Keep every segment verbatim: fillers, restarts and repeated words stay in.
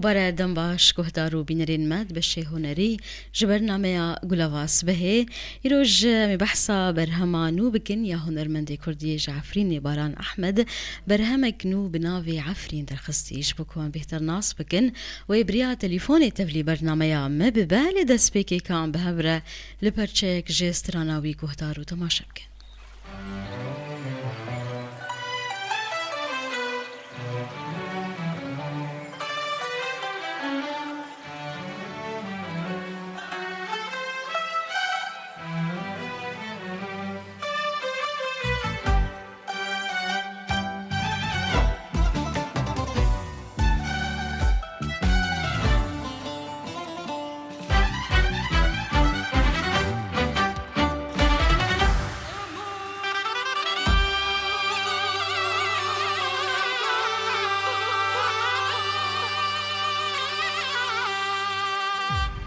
Bare dem baş, guhdar û bînerên me di beşê hunerî ji bernameya Gulava Sibehê. Îroj em ê behsa berhema nû bikin ya hunermendê kurdî ji Efrînê Baran Ehmed. Berhemek nû bi navê Efrîn derxistî. Ji bo ku em bêhtir nas bikin, wê bi riya telîfonê tevlî bernameya me bibe, lê destpêkê ka em bi hev re li perçeyek ji strana wî guhdar û temaşe bikin.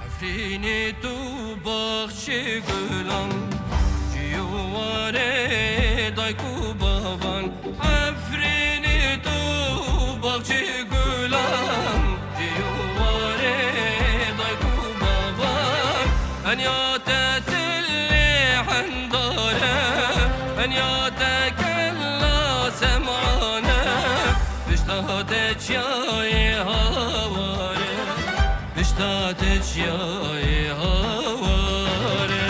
Efrînê tu baxçê gulan, cîyo warê dayk û bavan. Efrînê tu baxçê gulan, cîyo warê dayk û bavan. Enya te tilê hendare, enya te kella semane, pişta te çiyayê haware. Pişta te çiyayê haware.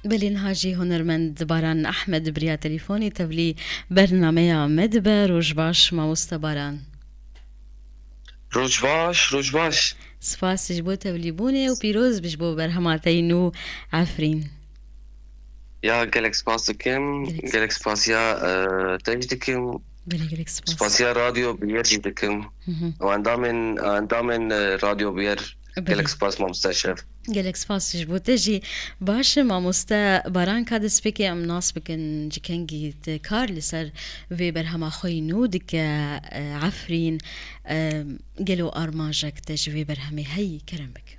Belê niha jî hunermend Baran Ehmed bi riya telîfonê tevlî bernameya me dibe. Roj baş, mamoste Baran. Roj baş, roj baş. Spas ji bo tevlîbûnê û pîroz bi ji bo berhema te yî nû Efrîn. Ya, gelek spas dikim. Gelek Gelek spas. Spasiya, e, te jî dikim. Belê, gelek spas. Spasiya Radyo Biyer jî dikim. Hı hı. Û endamên, endamên, e, Radyo Biyer. Belê. Gelek spas, mamoste Eşref. Gelek spas ji bo te jî. Baş e, mamoste Baran, ka destpêkê em nas bikin ji kengî te kar li ser vê berhema xwe yî nû dike, e, Efrîn, e, gelo armanjek te ji vê berhemê heyî? Kerem bik.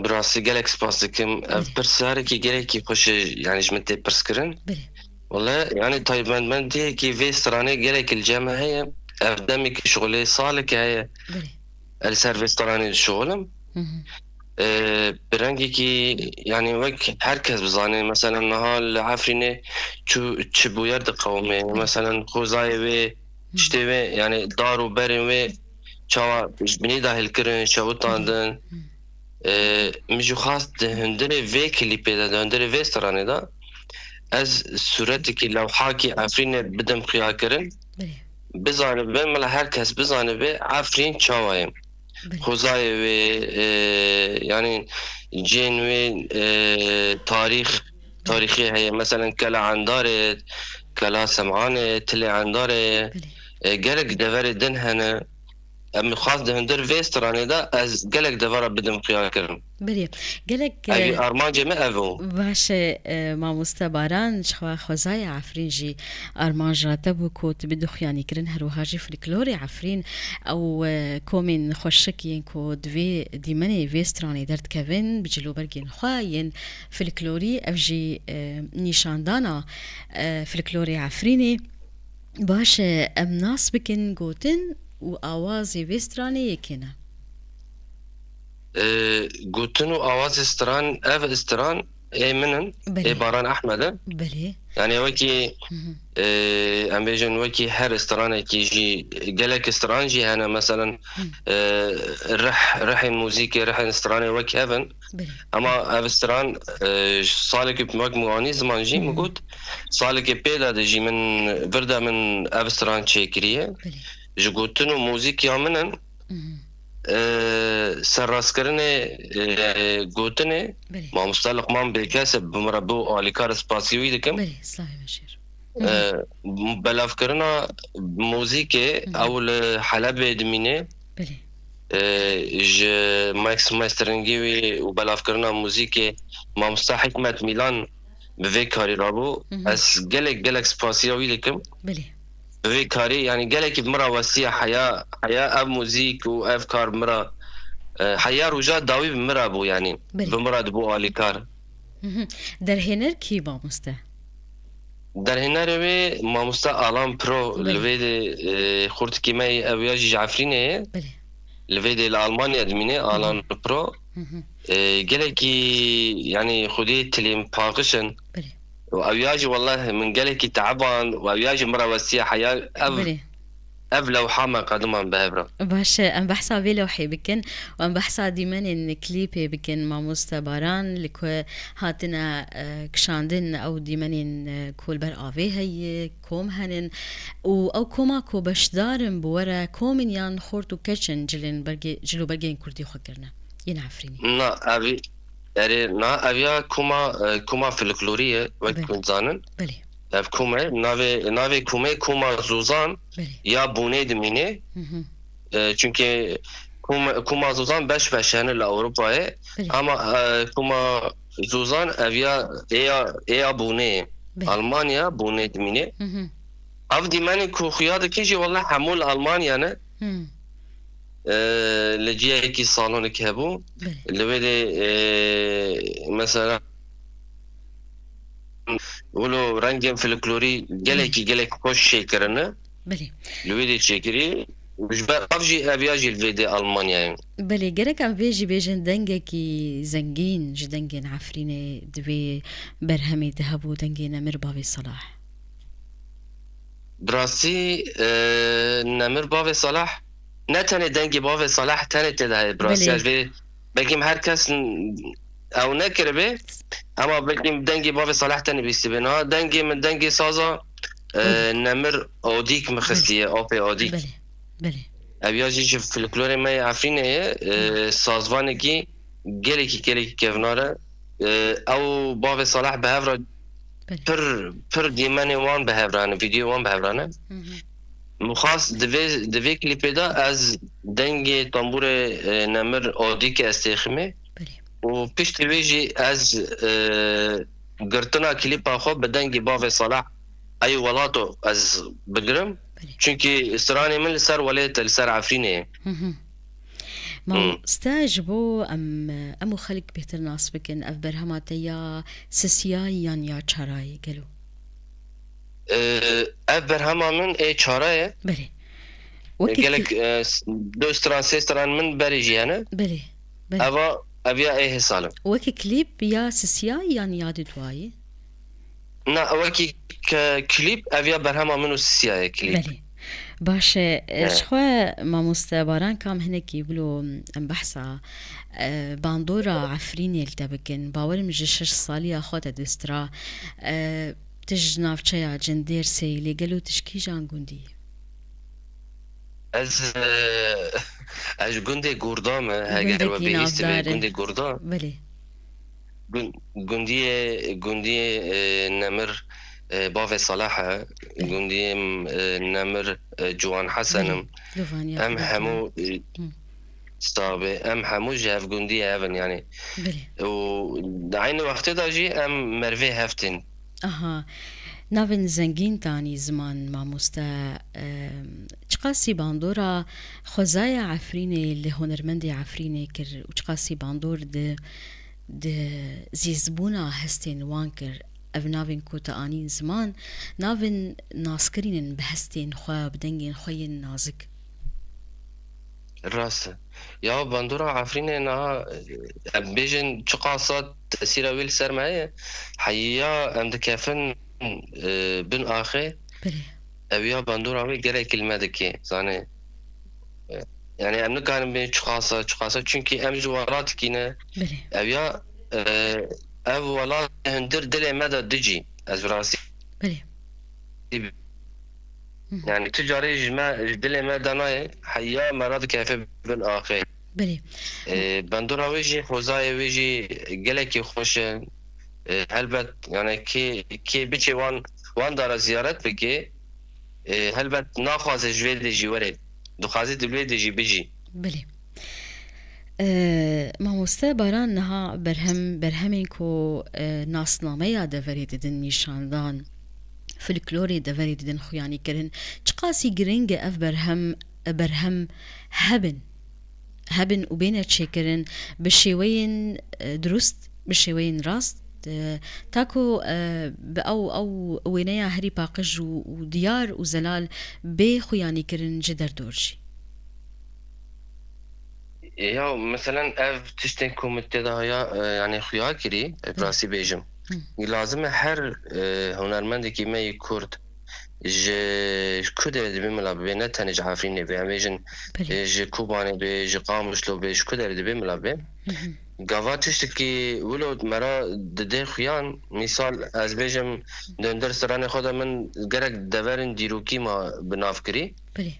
Bi rastî gelek spas dikim. Ev Belê. Pirsarekî gelekî xweş e, yanî ji min tê pirs kirin. Belê. Wele, yanî taybetmendiyekî vê stranê gelekî li cem me heye. Ev demekî şixulê salekê heye. Belê. Ez li ser vê stranê dişixulim. Hı hı. Ee, bi rengekî, yanî wek her kes bizane, mesela niha li Efrînê çi, çi bûyer diqewime. Belê. Mesela xwezayê wê, Hı. tiştê wê, yanî dar û berên wê çawa ji binê de hilkirin, şewitandin. Hı. Ee, min jî xwest di hundirê vê klîpê de, di hundirê vê stranê de ez sûretekî, lewhakî Efrînê bidim xuyakirin. Belê. Bizanibe, mela her kes bizanibe Efrîn çawa ye. Belê. Xwezayê wê, e, yanî cihên wê, e, tarîx, Belê. tarîxê heye. Meselen Kela Endarê, Kela Sem'anê, Tilê Endarê, Belê. e, gelek deverê din hene. Em xwest di hundir vê stranê de ez gelek devera bidim xuyakirin. Belê, gelek, Ev e, armancê me ev o. Baş e, e, mamoste Baran, jixwe xwezaya Efrîn jî armanca te bû ku tu bidixuyanî kirin, her wiha jî folklorê Efrîn ew, e, komên xweşik yên ku di vê dîmenê vê stranê derdikevin, bi cilûbergên xwe yên folklorî, ev jî, e, nîşandana, e, folklorê Efrînê. Baş e, em nas bikin gotin û awazê vê stranê yekê ne. Ee, gotin û awazê stran, ev stran ê min in, Belê. ê Baran Ehmed in. Belê. Yani wekî, Hı hı. ee, em bêjin wekî her stranekî jî, gelek stran jî hene, meselen, Hı. ee, rih, rihên muzîkê, rihên stranê wek hev in. Belê. Ama ev stran, e, salekî wek min anî ziman jî, Hı hı. min got, salekê pê de de jî min, vir de min ev stran çêkiriye. Belê. Ji gotin û muzîk ya min in, Hı hı. e, serrastkirinê, e, gotinê, Belê. mamoste Liqman Bêkes e, bi min re bû alîkar, spasî wî dikim. Belê, slavê me şêr. E, belavkirina muzîkê, Hı hı. ew li Helebê dimîne. Belê. E, ji mix, mastering-ê wî û belavkirina muzîkê mamoste Hikmet Mîlan bi vê karî rabû. Hı hı. Ez gelek, gelek spasiya wî dikim. Belê. Bi vê karî, yani gelekî bi min re westiye heya, heya ev muzîk û ev kar bi min re, e, heya roja dawî bi min re bû yani. Belê. Bi min re dibû alîkar. Hı hı. Derhêner kî mamoste? Derhênerê wê mamoste Alan Pro, Belê. Li vê de, e, xurtikî me yê, ew ya jî ji Efrînê ye. Belê. Li vê de li Almanya dimîne, Hı hı. Alan Pro. Hı hı. E, gelekî, yanî xwedî tilîm paqij in. Belê. Û ew ya jî welleh min gelekî teeban û ew ya jî min re westiye heya ev, Belê. Ev lewha me qediman bi hev re. Baş e, em behsa vê lewhê bikin û em behsa dîmenên klîpê bikin, mamoste Baran, li ku hatine, e, kişandin ew dîmenên, e, ku li ber avê heye, kom henin û ew koma ku beşdar in bi we re, kom in yan xort û keç in cilên bergê-, cil û bergên kurdî xwe kirine yên Efrînî? Na, ev, erê, na, ev ya koma, e, koma folklorî ye, wek Belê. Hûn dizanin. Belê. Ev kom e, navê, navê komê Koma Zozan Belê. Ya Bûnê dimîne. Hı hı. E, çunkî kom-, Koma Zozan beş beş hene li Ewropayê. Belê. Ama, e, Koma Zozan ev ya, ê ya, ê ya Bûnê. Belê. Almanya Bûnê dimîne. Hı hı. Ev dîmenê ku xuya dike jî wele hemû li Almanya ne. Hı. E, li ciyekî salonek hebû. Belê. Li wê de, e, mesela, wilo rengên folklorî gelekî, Belê. Gelek xweş çêkirine. Belê. Li wê de çêkirî. Ji ber ev jî, ev ya jî li vê de Almanyayê. Belê, gerek em vê jî bêjin dengekî zengîn ji dengên Efrînê di vê berhemê de hebû, dengê Nemir Bavê Salah. Bi rastî, e, Nemir Bavê Salah, ne tenê dengê Bavê Salah tenê tê de heye, bi rastî. Belê. Ji vê, belkî her kes n-, ew nekiribe, ama belkî dengê Bavê Salah tenê bîstibe. Niha dengê min, dengê saza, e, Odîk. Nemir Odîk min Belê. Xistiye, apê Odîk. Belê, belê. Ev ya jî ji folklorê me yê Efrînê ye, e, Hı. Sazvanekî gelekî, gelekî kevnar e. E, ew Bavê Salah bi hev re Belê. Pir, pir dîmenê wan bi hev re ne, vîdyoyê wan bi hev re ne. Hı hı. Min xwest di vê, di vê klîpê de ez dengê tembûrê, e, Nemir Odîkê ez têximê. Belê. Û piştî wê jî ez, e, girtina klîpa xwe bi dengê Bavê Salah, Ey Welato, ez bigirim. Belê. Çunkî stranê min li ser welêt e, li ser Efrînê ye. Hı hı. Hmm. Mamoste, ji bo em, em û xelk bêhtir nas bikin, ev berhema te ya sisiyayî yan ya çarayî gelo? Ee, ev berhema min ê çara ye. Belê. Wekî Gelek, ki- e, s-, du stran, sê stran min berê jî hene. Belê, belê. Eva, ev ya ê hê sal e. Wekî klîp ya sisiyayî yan ya dudwayî? Na, wekî ke-, klîp, ev ya berhema min û sisiyayê klîp. Belê. Baş e, Evet. Ji xwe mamoste Baran kam hinekî bilo em behsa, e, bandora Efrînê li te bikin. Bawerim ji şeş saliya xwe te destira. E, tu ji navçeya Cindêrsê yî, lê gelo tu ji kîjan gundî yî? Ez, e, ez ji gundê Gurda me, heger we Gundekî bihîstibe, navdar e. Gundê Gurda. Belê. Gun-, gundiyê, gundiyê, e, Nemir, e, Bavê Salah e. Belê. Gundiyê, e, Nemir, e, Ciwan Hesen im. Belê. Lovaniya Em Xwedê hemû, e, Hı. Sabe, em hemû ji hev gundiyê hev in, yanî. Belê. Û di eynî wextê de jî em merivê hev tên. Aha. Navên zengîn tanî ziman mamoste, e, çiqasî bandora xwezaya Efrînê li hunermendê Efrînê kir û çiqasî bandor di, di zîstbûna hestên wan kir. Ev navên ku te anîn ziman, navên naskirîn in bi hestên xwe, bi dengên xwe yên nazik. Rast e. Ya bandora Efrînê niha, em bêjin çiqasa tesîra wê li ser me heye, heya em dikefin, e, bin axê, Belê. Ev ya bandora wê gelekî li me dike, zanê. E, yanî em nikarin bê çiqasa, çiqasa, çunkî em ji welatekî ne. Belê. Ev ya, e, ev welat hundir dilê me de dicî. Ez bi rastî Belê. Hı hı. Yanî tu carê ji me, ji dilê me de nayê, heya me re dikefe bin axê. Belê. E, bandora wê jî, xwezayê wê jî gelekî xweş e. E, helbet, yanî kê, kê biçe wan, wan dara ziyaret bike, e, helbet naxwaze ji vê de jî were. Dixwaze di vê de jî bijî. Belê. E, mamoste Baran, niha berhem, berhemên ku, e, nasnameya deverê didin nîşandan, folklorê deverê didin xuyanîkirin. Çiqasî giring e ev berhem, berhem hebin, hebin û bêne çêkirin bi şêweyên, e, dirust, bi şêweyên rast, Di, ta ku, e, bi ew, ew wêneya herî paqij û, û diyar û zelal bê xuyanîkirin ji derdor jî. Ya, meselen, ev tiştên ku min tê de haya, e, yanî xuya kirî, e, bi rastî bêjim. Hı. Lazim e her, e, hunermendekî me yê Kurd ji, ji ku derê dibê mila bibê, ne tenê ji Efrînê bê, em bêjin, Belê. e, ji Kobanê bê, ji Qamişlo bê, ji ku derê dibê mila bê. Hı hı. Gava tiştekî wilo me ra dide xuyan, mîsal ez bêjim, di hundir stranê xwe de min gerek deverên dîrokî ma bi nav kirî. Belê.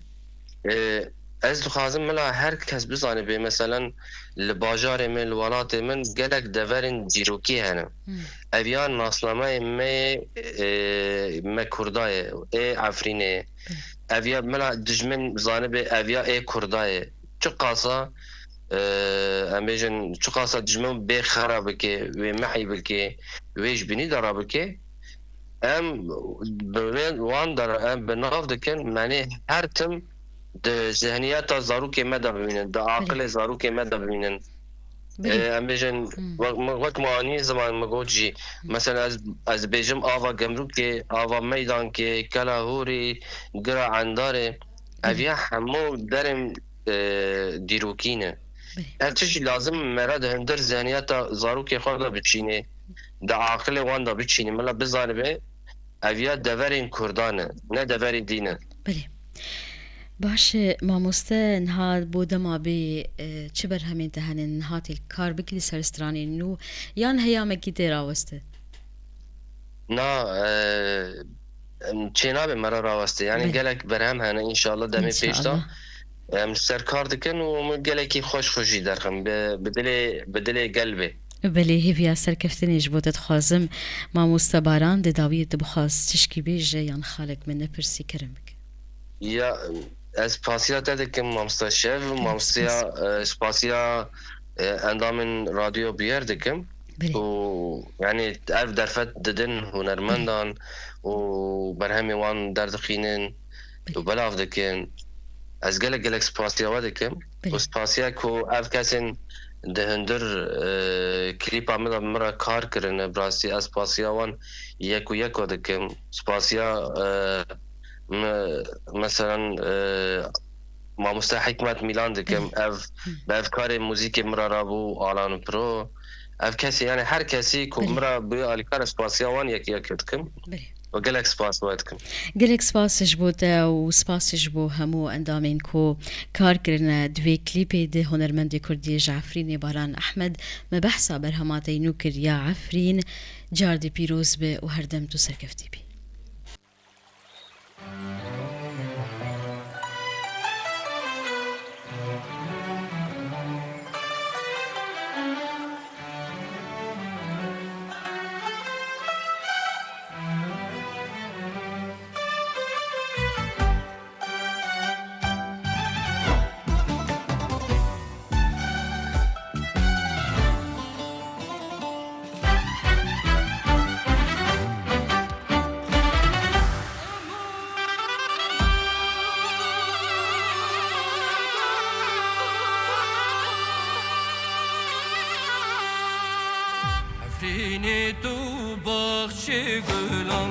Ê, ez dixwazim mila her kes bizanibe, meselen, li bajarê min, li welatê min gelek deverên dîrokî hene. Hmm. Ev ya nasnameyê me, ê, me Kurda ye, ê Efrînê ye. Hmm. Ev ya mila dijmin zanibe, ev ya ê Kurda ye. Çiqasa, ê, em bêjin, çiqasa dijmin bê xera bike, wê mehî bike, wê ji binî de rabike. Em bi vê wan de re em bi nav dikin, menê her tim di zihniyeta zarokê me de bibînin, di Belê. aqilê zarokê me de bibînin. Belê. Ê, em bêjin, Hmm. wek, wek me anî ziman me got jî, Hmm. mesela ez, ez bêjim ava Gemrûkê, ava Meydankê, Kela Hûrî, Gira Endarê, ev Belê. ya hemû derên, e, dîrokî ne. Belê. Her tişt jî lazim me re di hundir zihniyeta zarokê xwe de biçînê, di aqilê wan de biçînê. Mila bizanibe, ev ya deverên Kurdan e, ne deverên dî ne. Belê. Baş e, mamoste, niha bo dema bê, e, çi berhemên te hene, niha tê kar bikî li ser stranên nû, yan heyamekî tê raweste? Na, e, em, çênabe me re raweste. Yanî Belê. gelek berhem hene, înşallah demê pêş de. Înşallah. Em ser kar dikin û min gelekî xweş xwe jî derxim. Bi, bi dilê, bi dilê gel bê. Belê, hêviya serkeftinê ji bo te dixwazim. Mamoste Baran, di dawiyê tu bixwaz tişkî bêje yan xalek min nepirsî, kerem bike. Ya, ez spasiya te dikim, mamoste Şev, Kerem mamosteya, spas. e, spasiya, e, endamên Radyo Bûyer dikim. Belê. Û, yanî, ev derfet didin hunermendan û berhemê wan derdixînin û Belê. belav dikin. Ez gelek, gelek spasiya we dikim. Belê. Û spasiya ku ev kesên di hundir, e, klîpa min de min re kar kirine, bi rastî ez spasiya wan yek û yek we dikim. Spasiya, e, me-, meselen, e, mamoste Hikmet Mîlan dikim. Belê. Ev, Hı. bi ev karê muzîkê min re rabû, Alan Pro. Ev kesê, yanî her kesî ku Belê. min re bûye alîkar, ez spasiya wan yek yek dikim. Belê. Û gelek spas we dikim. Gelek spas ji bo te û spas ji bo hemû endamên ku kar kirine di vê klîpê de. Hunermendê Kurdî ji Efrînê Baran Ehmed me behsa berhema te yî nû kir ya Efrîn. Cardî pîroz be û herdem tu serkeftî bî. Efrînê tu baxçê gulan,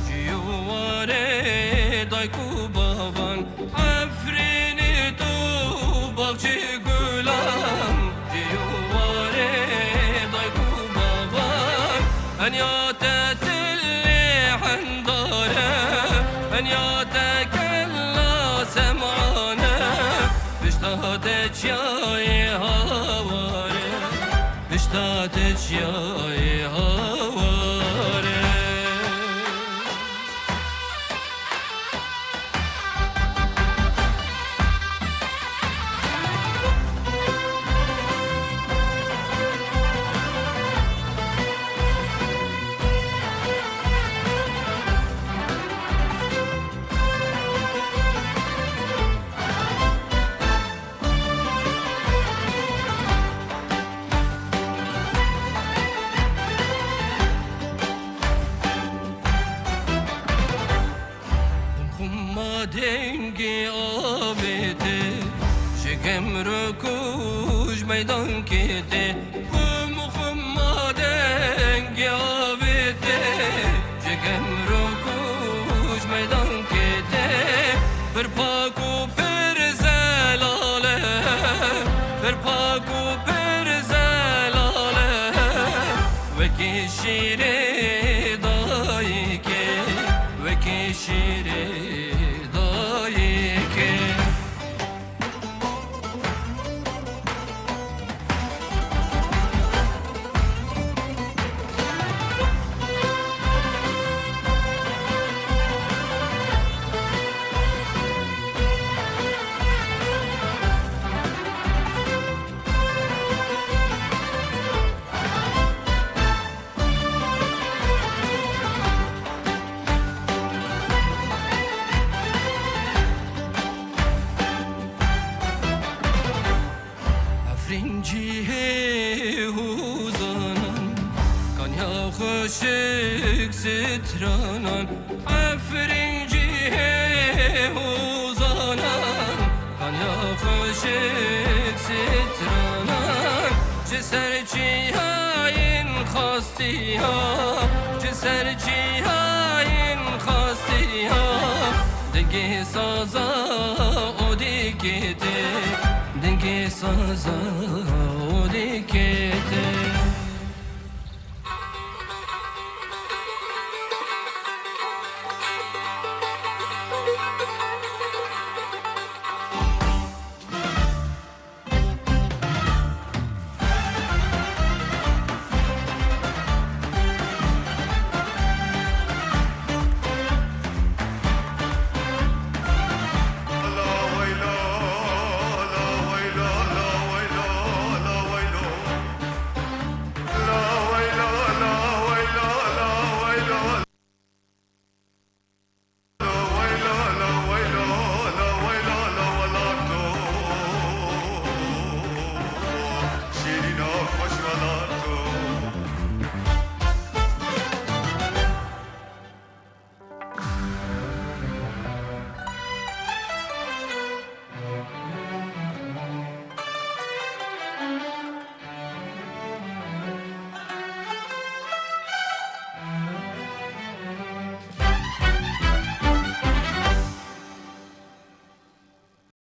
cî û warê dayk û bavan. Efrînê tu baxçê gulan, cî û warê dayk û bavan. Enya te tilê hendar e, enya te kela sem'an e, pişta te çiyayê hawar e. Pişta te çiyayê hawar e. Xumma dengê avê te, ji Gemrok û ji Meydankê te. Xum, xumma dengê Wekî şîrê dayikê, wekî şîrê dayikê. Efrîn cihê hûzanan, kanya xweşik stranan. Efrîn cihê hûzanan, kanya xweşik stranan. Ji ser çiyayên xastiya, ji ser çiyayên xastiya, dengê saza odîkê tê, dengê saza